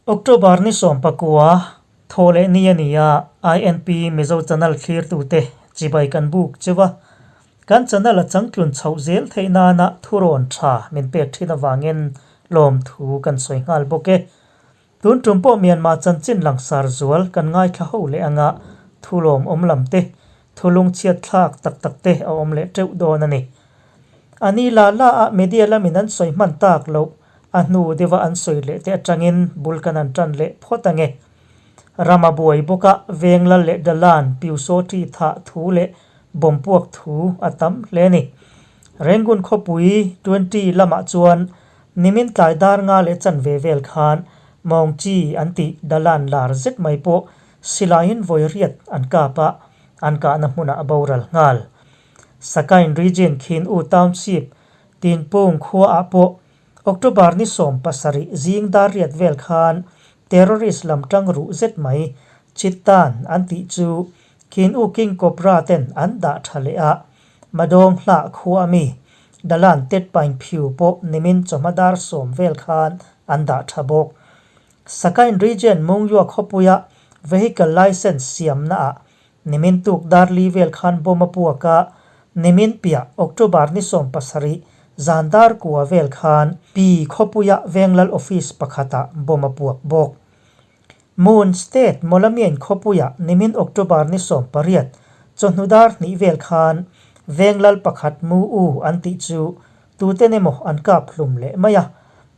October ni 19, Thawhleh ni a ni a, INP Mizo Channel thlirtute chibai kan buk cheu a, kan channel a changtlun chhoh zel theih nana thurawn tha min pek thin avangin lawmthu kan sawi nghal bawk e. Tun tum pawh Myanmar chanchin langsar zual kan ngaithla ho leh anga thulawm awm lam te, thulung chhiat thlak tak tak te a awm leh teuh dawn a ni. A ni la la a media lamin an sawi hman tak loh a hnu deuha an sawi leh te atangin bul kan han tan leh phawt ange. Ram a buai bawk a, Venglal leh Dalan Pyusawṭi thah thu leh bawmpuak thu a tam hle a ni. Rangoon khawpui 20 lamah chuan Nimin tlai dar nga leh chanve vel khan Mawng Chi an tih Dalan lar zet mai pawh silaiin vawi riat an kap a, an kahna hmunah a boral nghal. Sakain Region Khin U Township Tinpung khuaah pawh October ni 17 zing dar riat vel khan terrorist lam tang ruh zet mai Chittan an tih chu Khin U King Cobra ten an dah tha leh a, Madawng hlah khua ami Dalan Tet Paing Phiu pawh nimin chawhma dar 10 vel khan an dah tha bawk. Sakain Region Mungyua khawpuia vehicle licence siamna ah nimin tuk dar li vel khan bomb a puak a, nimin piah October ni 17 zan dar kua vel khan Pi khawpuia Venglal office pakhatah bomb a puak bawk. Moon State Mawlamian khawpuia nimin October ni 18 chawhnu dar hnih vel khan Venglal pakhat Mu U an tih chu tuten emaw an kap hlum leh mai a.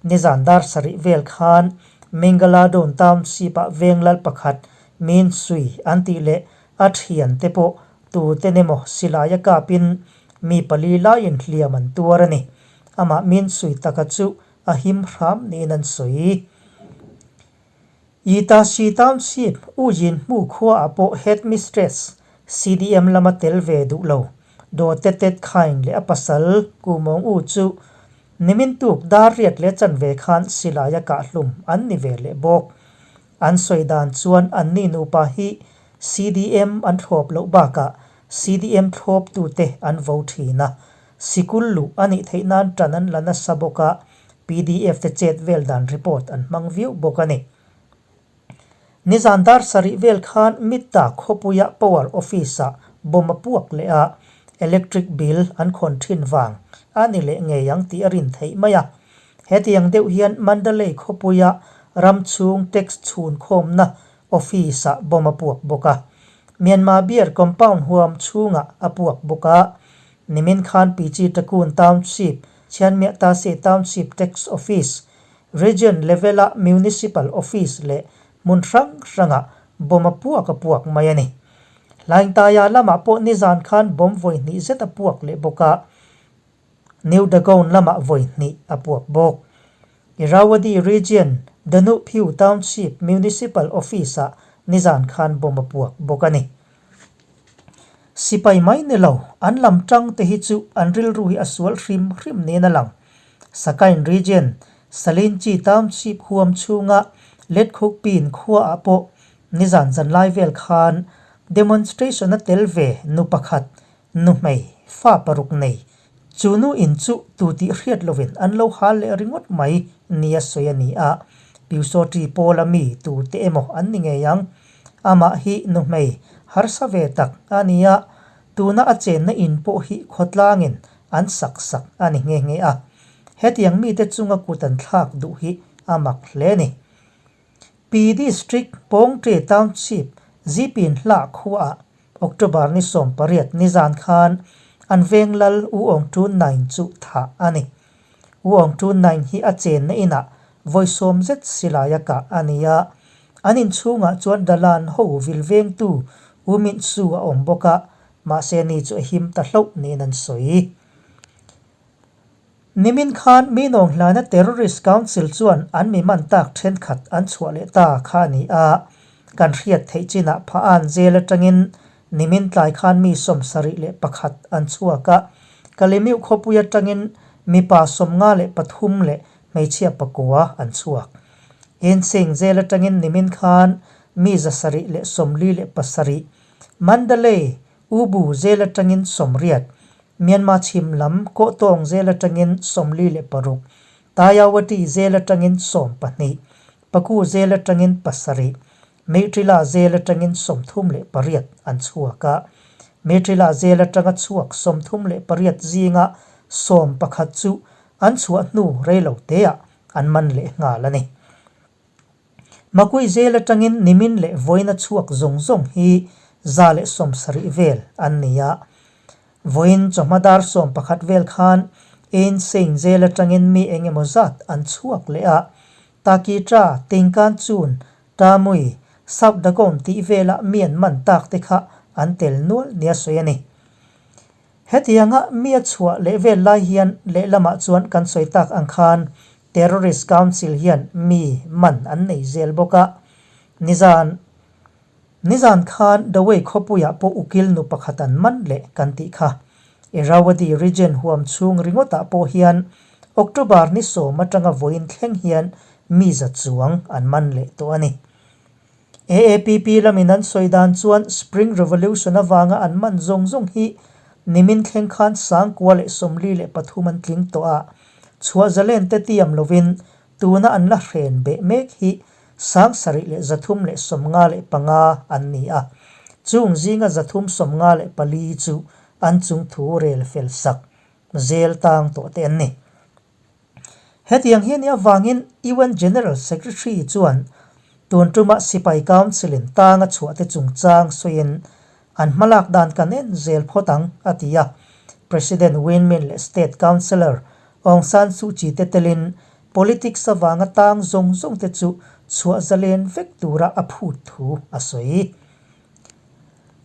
Nizan dar 7 vel khan Mingaladon Township-ah Venglal pakhat Min Sui an tih leh a thian te pawh tuten emaw silai a kapin mi pali laiin hliam an tuar a ni. Amah Min Sui taka chu a him hram niin an sawi. Itashi Township U Yin Hmu khuaah pawh Headmistress CDM lama tel ve duh lo Daw Tet Tet Khain leh a pasal Ku Mawng U chu nimin tuk dar riat leh chanve khan silai a kah hlum an ni ve leh bawk. An sawi dan chuan anni nupa hi CDM an thlawp loh bakah CDM thlawptute an vo thin a, sikul luh a nih theih nan tan an la nasa bawk a, PDF te chet vel dan report an hmang viau bawk a ni. Nizan dar 7 vel khan Mitta khawpuia power office-ah bomb a puak leh a, electric bill an khawn thin vang a ni leh ngei ang tih a rin theih mai a. Hetiang deuh hian Mandalay khawpuia ram chhung tax chhun khawmna office-ah bomb a puak bawk a. Myanmar beer compound huam chhungah a puak bawk a. Nimin khan Pichi Takun Township, Chianmiah Tase Township Tax Office, Region level-a Municipal Office leh hmun hrang hrangah bomb a puak a puak mai a ni. Hlaingtaia lamah pawh nizan khan bomb vawi hnih zet a puak leh bawk a, New Dagon lamah vawi hnih a puak bawk. Irrawaddy Region, Danu Phyu Township Municipal Office-ah nizan khan bomb a puak bawk a ni. Sipai mai ni lo, an lam tang te hi chu an rilru hi a sual hrim hrim niin a lang. Sakain Region, Salinchi Township huam chhunga Letkhukpin khuaah pawh nizan zanlai vel khan demonstration a tel ve nu pakhat, nu hmei, fa paruk nei. Chu nu in chu tu tih hriat lovin an lo hal leh ringawt mai nia sawi a ni a, Pyusawṭi pawla mi tu te emaw an ni ngei ang. Amah hi nu hmei harsa ve tak a ni a, tuna a chenna in pawh hi khawtlangin an sak sak a ni nghe nghe a. Hetiang mite chunga kut an thlak duh hi a mak hle a ni. Pi District Pawngṭe Township Zipin hlah khuaah October ni 18 nizan khan an veng lal U Aung Tun Naing chu thah a ni. U Aung Tun Naing hi a chenna inah vawi 10 zet silai a kah a ni a, an inchhungah chuan Dalan ho vil vengtu U Mint Su a awm bawk a, mahse ni chu a him ta hloh niin an sawi. Nimin khan mi nawng hlana Terrorist Council chuan an mi man tak thenkhat an chhuah leh ta kha a ni a, kan hriat theih chinah Pha-an jail atangin nimin tlai khan mi 71 an chhuak a, Kalemiu khawpui atangin mipa 53 leh hmeichhia 9 an chhuak. Insing jail atangin nimin khan mi 747, Mandalay, Ubu jail atangin 80, Myanmar chhim lam Kawhtawng jail atangin 46, Tayawati jail atangin 12, Paku zel atangin pasarih, Meiṭila zel atangin 38 an chhuak a. Meiṭila zel atanga chhuak 38 zinga sawmpakhat chu an chhuah hnu reilo teah an man leh nghal a ni. Makui zel atangin nimin leh vawiina chhuak zawng zawng hi 170 vel an ni a. Vawiin chawhma dar 11 vel khan Ein Sein zel atangin mi eng emaw zat an chhuak leh a. Takitra, Tingkan Chun, Tamui, South Dagon tih vela mi an man tak te kha an tel nual nia sawi a ni. Hetianga mi a chhuah leh vel lai hian lehlamah chuan kan sawi tak ang khan Terrorist Council hian mi man an nei zel bawk a. Nizan Nizan khan Dawei khawpuiah pawh ukil nu pakhat an man leh kan tih kha. Irrawaddy region huam chhung ringawtah pawh hian October ni sawm atanga vawiin thleng hian mi za chuang an man leh tawh a ni. AAPP lamin an sawi dan chuan Spring Revolution avanga an man zawng zawng hi nimin thleng khan 1043 an tling tawh a, chhuah zalen te tiam lovin tuna an la hren beh mek hi 7355 an ni a, chung zinga 394 chu an chung thu rel fel sak zel tang tawh te an ni. Hetiang hi a nih avangin UN General Secretary chuan tun tuma Sipai Council-in tanga chhuah te chungchang sawiin an hmalak dan kan en zel phawt ang, a ti a. President Win Myint leh State Councillor Aung San Suu Kyi te telin politics avanga tang zawng zawng te chu chhuah zalen vek tura a phut thu a sawi.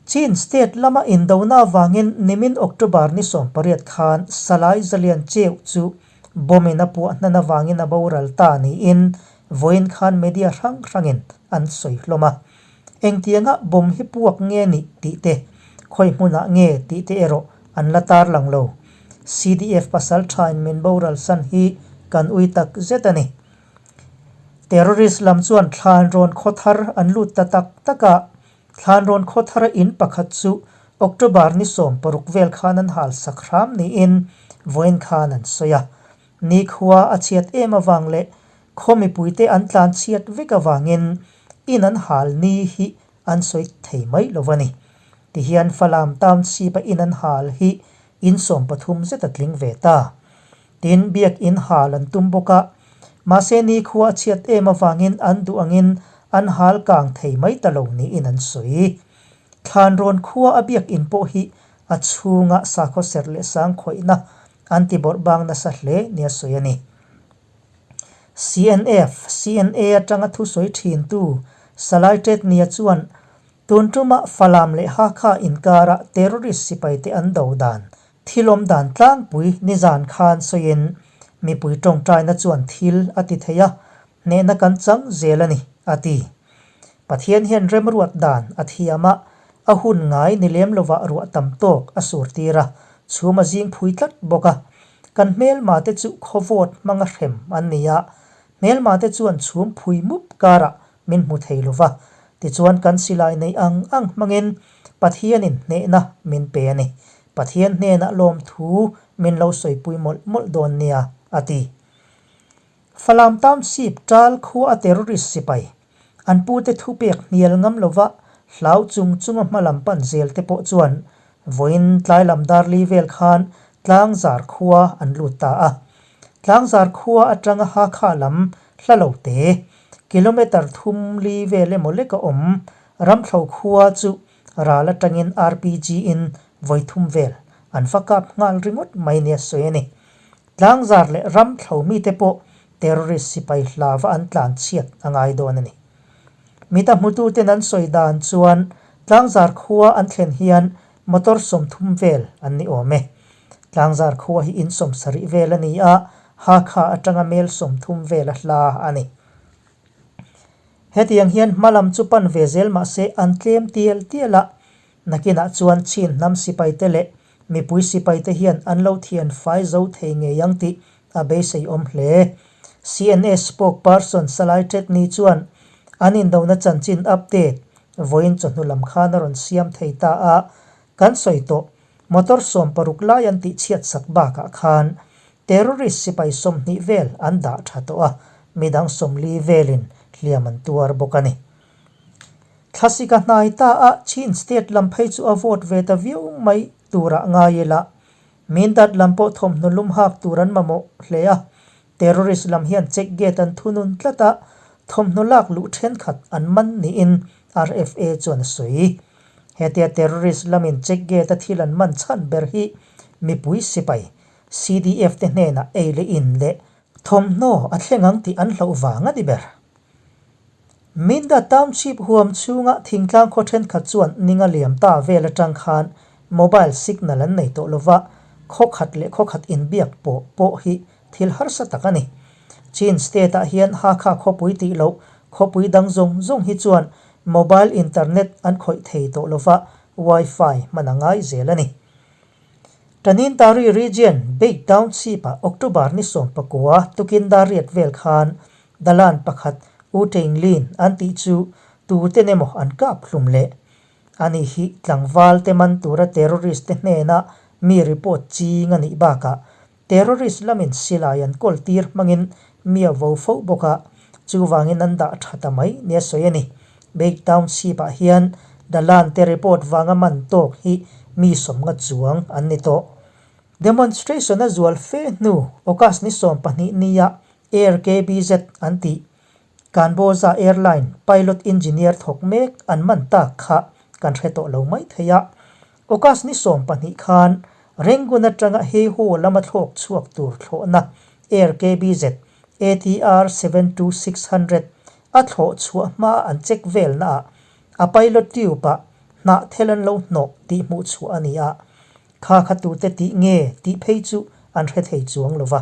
Chin state lama indona avangin nimin October ni 18 khan Salai Zalian Cheu chu bomb in a puah hnan avangin a boral ta niin vawiin khan media hrang hrangin an sawi hlawm a. Engtianga bomb hi puak nge nih tih te, khawi hmunah nge tih te erawh an la tarlang lo. CDF pasal thain min boral san hi kan ui tak zet a ni. Terrorist lam chuan Thlanrawn khawthar an lut ta tak tak a, Thlanrawn khawthara in pakhat chu October ni 16 vel khan an hal sak hram niin vawiin khan an sawi a. Nikhua a chhiat em avang leh khaw mipuite an tlan chhiat vek avangin in an hal ni hi an sawi thei mai lo a ni. Tihian Falam Township-a in an hal hi in 13 zet a tling ve ta. Tin, biakinn hal an tum bawk a, mahse nikhua a chhiat em avangin an duh angin an hal kang thei mai ta lo niin an sawi. Thlanrawn khua a biakinn pawh hi a chhunga sakhaw serh leh sang khawihna an ti bawrh bang nasa hle nia sawi a ni. CNF, CNA atanga thusawi thintu Salai Tetnia chuan tun tuma Falam leh Hakha inkara terrorist sipaite an do dan Thil awm dan tlangpui nizan khan sawiin mipui tawngtaina chuan thil a ti thei a, hnehna kan chang zel a ni, a ti. Pathian hian remruat dan a thiam a, a hun ngai ni lem lovah ruah tam tawk a sur tir a, chhum a zing phui tlat bawk a. Kan hmelma te chu khawvawt hmanga hrem an ni a, hmelma te chuan chhum phui mup karah min hmu thei lo va, tichuan kan silai neih ang ang hmangin Pathianin hnehna min pe a ni. Pathian hnenah lawmthu min lo sawipui mawlh mawlh dawn nia, a ti. Falam Township ṭal khua a terrorist sipai, an pute thupek hnial ngam lova hlau chung chunga hmalam pan zel te pawh chuan vawiin tlailam darli vel khan Tlangzar khua an lut ta a. Tlangzar khua atanga Hakha lam hla lo te, kilometre thum li vel emaw lek a awm, Ramthlo khua chu ral atangin RPG in vawi thum vel an va kap nghal ringawt mai nia sawi a ni. Tlangzar leh Ramthlo mite pawh terrorist sipai hlava an tlan chhiat a ngai dawn a ni. Mita hmututen an sawi dan chuan Tlangzar khua an thlen hian Motor 30 vel an ni awm e. Tlangzar khua hi in 70 vel a ni a, Hakha atanga mel 30 vel a hla a ni. Hetiang hian hma lam chu pan ve zel mahse an tlem tial tial a, nakinah chuan Chin hnam sipaite leh mipui sipaite hian an lo thian fai zo thei ngei ang tih a beisei awm hle. CNA spokesperson Salai Chetni chuan an indona chanchin update vawiin chawhnu lam khan a rawn siam thei ta a, kan sawi tawh motor 16 lai an tihchhiat sak bakah khan terrorist sipai 20 vel an dah tha tawh a, midang 40 velin. hliam an tuar bawk a ni. Thlasik a hnai ta a, Chin state lam phei chu a vote ve ta viau mai turah ngai ila, Mindat lam pawh thawmhnaw lum hak tur an mamawh hle a, terrorist lam hian check gate an thunun tlat a, thawmhnaw lak luh thenkhat an man niin RFA chuan a sawi. Hetia terrorist lamin check gate a thil an man chhan ber hi mipui sipai, CDF te hnenah ei leh in leh thawmhnaw a thleng ang tih an hlauh vang a ni ber. Minda Township huam chhunga thingtlang khaw thenkhat chuan ninga liam ta vel atang khan mobile signal an nei tawh lova, khaw khat leh khaw khat inbiak pawh pawh hi thil harsa tak a ni. Chin state ah hian Hakha khawpui tih loh khawpui dang zawng zawng hi chuan mobile internet an khawih thei tawh lova, wifi hman a ngai zel a ni. Tanintari Region, Beit Township-ah October ni 19 tukin dar riat vel khan Dalan pakhat U Ṭeing Lin an tih chu tuten emaw an kap hlum leh. Ani hi tlangval te man tura terrorist te hnena mi report ching a nih bakah terrorist lamin silai an kawl tir hmangin mi a vo fo bawk a, chuvangin an dah tha ta mai nia sawi a ni. Beit Township-ah hian Dalan te report vanga man tawk hi mi sawmnga chuang an ni tawh. Demonstration a zual fe hnu August ni 12 nia Air KBZ an tih. Kanboza Airline pilot engineer thawk mek an man tak kha kan hre tawh lo mai thei a. August ni 12 khan Rangoon atanga Heiho lama thlawk chhuak tur thlawhna Air KBZ ATR 72600 a thlawh chhuah hma an check velna ah a pilot tube ah hnah thel an lo hnawh tih hmuh chhuah a ni a. Kha kha tute tih nge tih phei chu an hre thei chuang lova.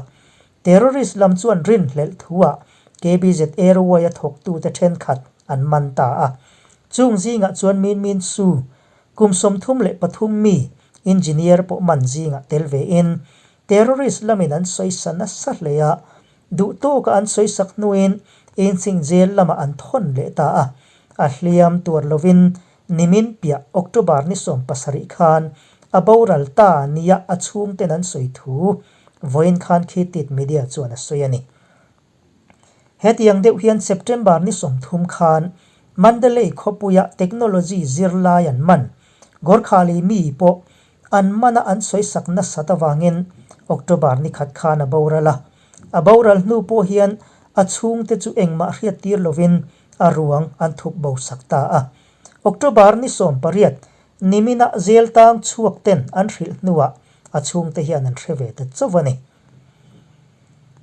Terrorist lam chuan rinhlelh thuah KBZ Airway a thawktute thenkhat an man ta a. Chung zingah chuan Min Min Su, kum 33 mi, engineer pawh man zingah tel vein terrorist lamin an sawisa nasa hle a, duh tawka an sawisak hnuin Inching Jail lamah an thawn leh ta a. A hliam tuar lovin Nimin piah October ni 17 khan a boral ta nia a chhungten an sawi thu vawiin khan khi tit media chuan a sawi a ni. Hetiang deuh hian September ni 30 khan Mandalay khawpuia technology zirlai an man Gorkhali mi pawh an mana an sawisak nasat avangin October ni khat khan a boral a. A boral hnu pawh hian a chhungte chu engmah hriat tir lovin a ruang an thup bo sak ta a. October ni 18, nimina zel tang chhuak ten an hrilh hnuah a chhungte hian an hre ve ta chauh a ni.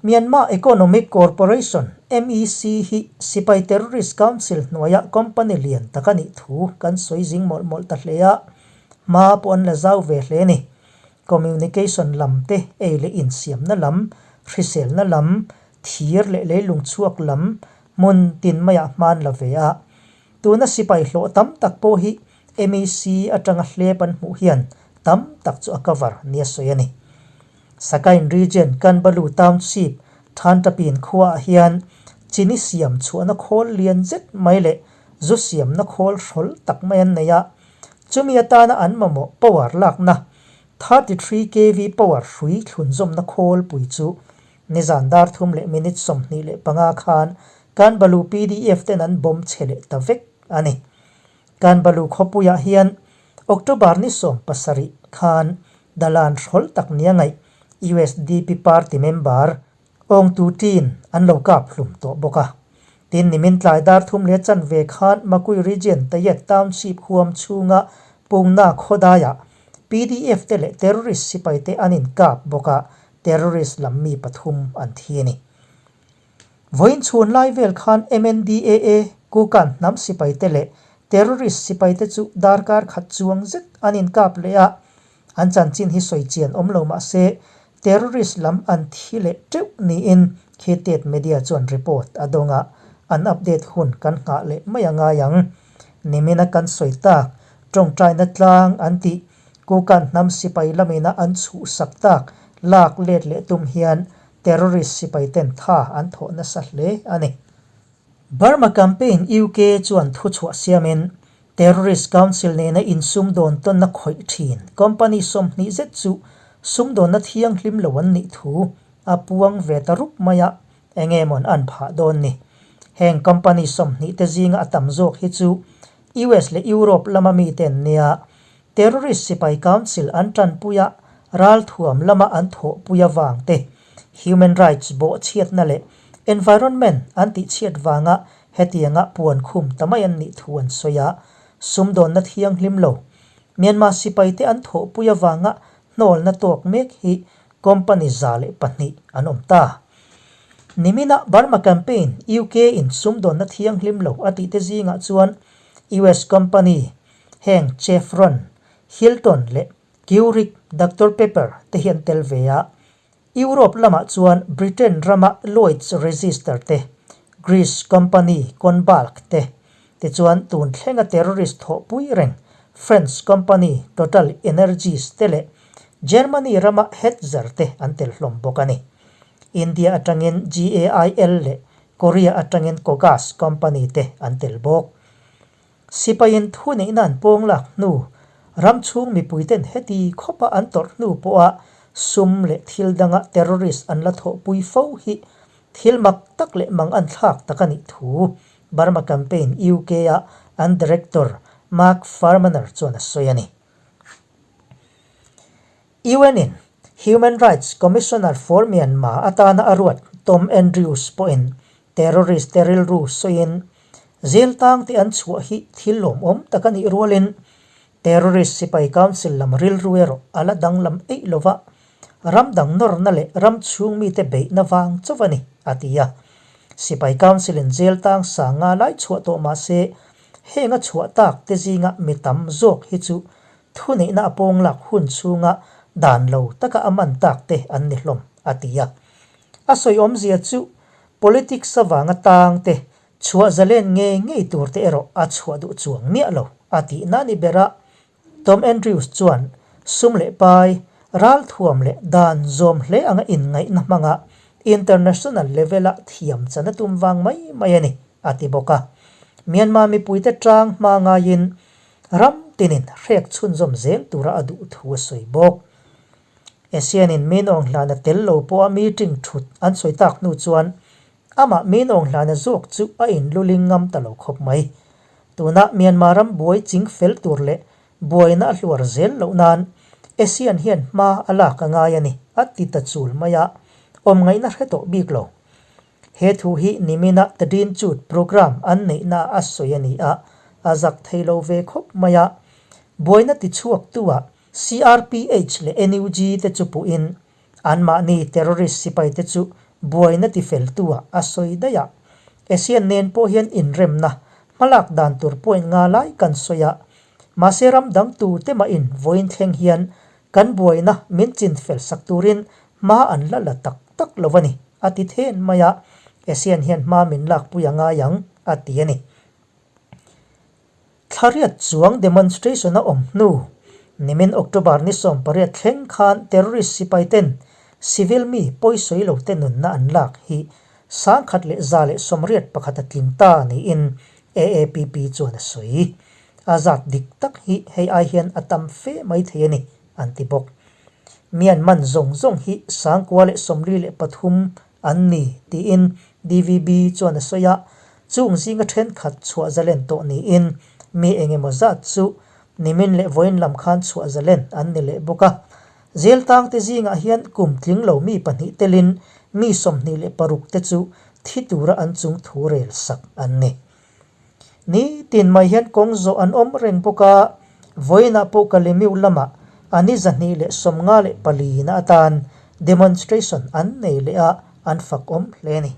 Myanmar Economic Corporation, MEC, hi Sipai Terrorist Council hnuaia company lian tak a nih thu kan sawi zing mawlh mawlh ta hle a, hma pawh an la zau ve hle a ni. Communication lam te, ei leh insiamna lam, hriselna lam, thir leh leilung chhuak lam hmun tin maiah hman la ve a. Tuna sipai hlawh tam tak pawh hi MEC atanga hlep an hmuh hian tam tak chu a cover nia sawi a ni. Sakain Region Kanbalu Township Thantapin khuaah hian chini siam chhuahna khawl lian zet mai leh zu siamna khawl hrawl tak mai an nei a. Chumi atana an mamawh power lakna 33 kv power hrui thlunzawmna khawlpui chu Nizan dar thum leh minute 25 khan Kanbalu pdf ten an bomb chhe leh ta vek a ni. Kanbalu khawpuiah hian October ni 17 khan Dalan hrawl tak nia ngaih usdp party member Awngtu Tin an lo kap hlum tawh bawk a. Tin nimin tlai dar thum leh chanve khan Makui Region Tayet Township huam chhunga Pungna khawdaiah pdf te leh terrorist sipai te an inkap bawk a, Terrorist lam mi pathum an thi a ni. Vawiin chhun lai vel khan MNDAA, Kukan hnam sipai te leh terrorist sipai te chu darkar khat chuang zet an inkap leh a, an chanchin hi sawi chian awm lo mah se terrorist lam an thi leh teuh niin Khitet Media chuan report a dawng a, an update hun kan nghah leh mai a ngai ang. Nimina kan sawi tak, tawngtaina tlang an tih Kukan hnam sipai lamina an chhuhsak tak lak let leh tum hian terrorist sipai ten tha an thawh nasa hle a ni. Burma Campaign UK chuan thuchhuah siamin Terrorist Council nena insumdawn tawnna khawih thin company 20 zet chu sumdawnna thianghlim lo an nih thu a puang ve ta rup mai a, eng emawn an phah dawn ni. Heng company 20 te zinga a tam zawk hi chu US leh Europe lama mite an nia. Terrorist sipai council an tanpui a, ralthuam lama an thawhpui avang te, human rights bawhchhiatna leh environment an tihchhiat vanga hetianga puan khum ta mai an nih thu an sawi a, sumdawnna thianghlim lo Myanmar sipaite an thawhpui avanga hnawlna tawk mek hi company 102 an awm ta. Nimina Burma Campaign UK in sumdawnna thianghlim lo a tihte zingah chuan US company heng Chevron, Hilton leh Keurig Doctor Pepper te hi an tel ve a. Europe lamah chuan Britain rama Lloyds Register te, Greece company Conbalk te, tichuan tun thlenga terrorist thawhpui reng French company Total Energies te leh Germany rama Hetzer te an tel hlawm bawk a ni. India atangin GAIL leh Korea atangin Kogas company te an tel bawk. Sipaiin thuneihna an pawng lak hnu, ram chhung mipuiten heti khawpa an tawrh hnu pawha sum leh thil danga terrorist an la thawhpui fo hi thil mak tak leh mang an thlak tak a nih thu Burma Campaign UK-a an director Mark Farmaner chuan a sawi a ni. UN-in Human Rights Commissioner for Myanmar atana a ruat Tom Andrews pawhin terrorist te rilru sawiin jail tang te an chhuah hi thil lawmawm tak a nih rualin terrorist sipai council lam rilru erawh a la danglam eih lova ram dang nawrna leh ram chhung mite beihna vang chauh a ni, a ti a. Sipai council in jail tang sanga lai chhuah tawh mah se heng a chhuah tak te zinga mi tam zawk hi chu Thuneihna a pawng lak hun chhunga dan lo taka a man tak te an ni hlawm, a ti a. A sawi awmzia chu politics avanga tang te chhuah zalen ngei ngei tur te erawh a chhuah duh chuang miah lo, a tihna a ni ber a. Tom Andrews chuan sum leh pai, ralthuam leh dan zawm hle anga inngaihna hmanga international level-a thiam chan a tum vang mai mai a ni, a ti bawk a. Myanmar mipuite tang hma ngaiin Ram tinin hrek chhunzawm zel tura a duh thu a sawi bawk. ASEAN-in Min Aung Hlana tel lo pawha meeting thut an sawi tak hnu chuan amah Min Aung Hlana zawk chu a inluling ngam ta lo khawp mai. Tuna Myanmar ram buai ching fel tur leh buaina a hluar zel loh nan ASEAN hian hma a lak a ngai a ni, a ti ta chul mai a, awm ngaihna hre tawh bik lo. He thu hi nimina The Dean Chut programme an neihna a sawi a ni a, a zak thei lo ve khawp mai a. Buaina tichhuaktu-ah CRPH leh NUG te chu puhin anmahni terrorist sipaite chu buaina tifeltu-ah a sawi daih a. ASEAN nen pawh hian inremna hmalak dan tur point nga lai kan sawi a, mahse ram dang tute mahin vawiin thleng hian kan buaina min chinfel sak turin hma an la la tak tak lo a ni, a ti then mai a, ASEAN hian hma min lakpui a ngai ang, a ti a ni. Thlariat chuang demonstration a awm hnu, nimin October ni 18 thleng khan terrorist sipai ten civil mi pawisawi lo te nunna an lak hi 1181 a tling ta niin AAPP chuan a sawi. A zat dik tak hi hei ai hian a tam fe mai thei a ni, an ti bawk. Myanmar zawng zawng hi 1043 an ni tiin DVB chuan a sawi a, chung zinga thenkhat chhuah zalen tawh niin mi eng emaw zat chu nimin leh vawiin lam khan chhuah zalen an ni leh bawk a. Zel tangte zingah hian kum tling lo mi pahnih telin mi 26 te chu thi tura an chung thu rel sak an ni. Ni tin mai hian kawng zawh an awm reng bawk a, vawiinah pawh Kalemiu lamah a ni 254 na atan demonstration an nei leh a, an fak awm hle a ni.